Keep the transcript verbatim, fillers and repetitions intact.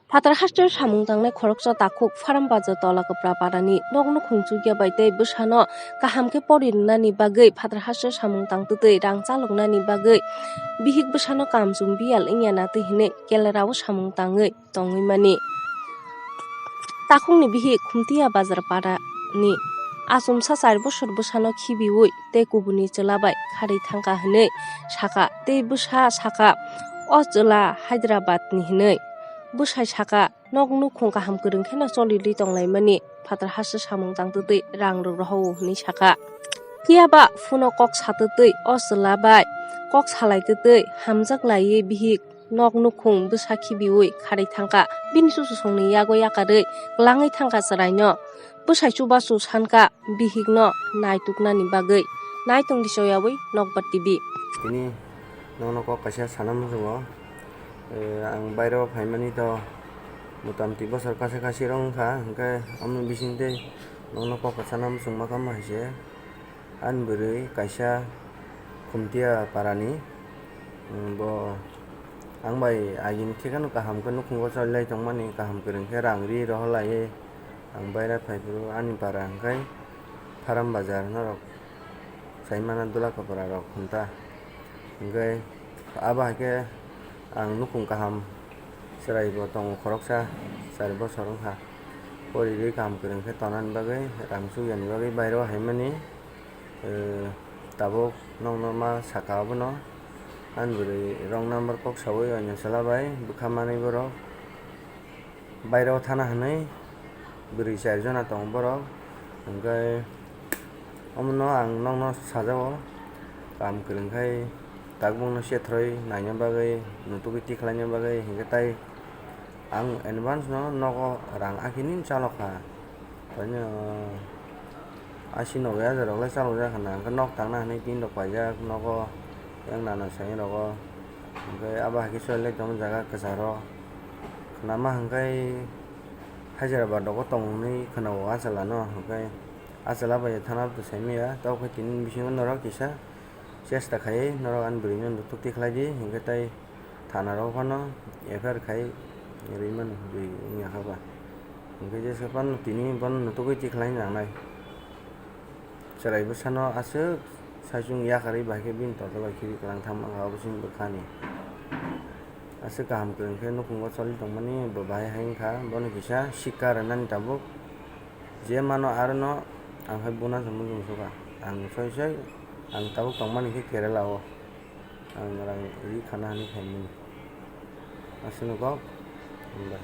Phatar haste samung tangnai khoroksa takhuk Faram Bazar Tola Kwpra Parani nok nukhung chukya bai tei bwsano kaham khe pori rwnani bagwi phatar haste samung tangtwtwi rang chaloknani bagwi bihik bwsano kamchum biyal wngya natwi hinwi kelerao samung tangwi tongwi mani. Takhukni bihik Khumtiya Bazar Parani achomsa char bosor bwsano khibiwi tei kubuni chwla bai kharwi thangkha hinwi sakha tei bwsa sakha, "O chwla Hyderabadni," hinwi. Bwsai sakha, "Nok nukhung kaham kwrwng kheno cholirwi tonglaimani, phatar haste samung tangtwtwi rang rok rohao," hinwi sakha. Phiya ba phuno kok satwtwi o chwla bai kok salaitwtwi hamjak laiwi bihik nok nukhung bwsa khibiwi kharwi thangkha. Bini chuchusongni yago yakarwi kwlangwi thangkha chwraino. Bwsai chubachu sankha bihikno naituknani bagwi. Naitongdi choyawi Nokbar T V. Tini nokno kok kaisa sana muchungo. Eh, ang baireo phaimani to motamti bosor kasa kasi rok wngkha, hwnkhe omo bisingtwi nokno kok sana muchungma kamo hai se. Ani bwrwi kaisa Khumtiya parani, mm, bo ang bai agini thikano kaham khe nukhungo cholilai tongmani, kaham kwrwng khe rang ri rohorlaiwi ang baira phaiphuru ani para hwnkhe Faram Bazar norok saimano Dula Kwpra rok hwnta. Hwnkhe abo hai khe ang nukhung kaham chwraibo tongo khoroksa char bosor wngkha. Poriwi kaham kwrwng khe tonani bagwi rang chukyani bagwi baireo haimani. Eh, tabuk nokno ma saka obono. Ani bwrwi wrong number kok sawi oino chwla bai bwkha manwi borok. Baireo thana hwnwi bwrwi char jona tongo borok. Hwnkhe omono ang nokno sajago, kam kwrwng khai tabukno sethroi naina bagwi, nutugwi tikhlaina bagwi, hwnkhe tai ang advance no nogo rang akhini chalokha. Ani, ah, asi noboi hajar rok le chalok jak khna, hwnkhe nok tangna hinwi tin rok paijak nogo, yang nana sai rogo, hwnkhe abo hai khe soilai tongma jaga kwcharo. Khna ma hwnkhe Hyderabad rogo tong hinwi khna o achwla no, hwnkhe achwla bai thana bwtwi sai manya, tabuk khe tini bisingo norok kisa chesta khai norok ani bwrwi no nutuk tikhlai di, hwnkhe tai thana rok phano F I R khai rwi mano, rwi wngya kha ba. Hwnkhe jesa phano tini bono nutugwi tikhlai nangnai. Chwrai bwsano aswk saichung yakarwi bai khe bini tota bai khibi kwlang thang mankha, obo chini bwkhani. Aswk kaham kwrwng khe nukhungo choli tongmani bo bahai hai wngkha, bono kisa sikka rwnani tabuk. Je mano arono ang hai buna se mujung suka. Ang soi soi ang tabuk tongmani khe Kerala o. Ang rang ri khana hinwi phaimani. Aswkno kok, hambai.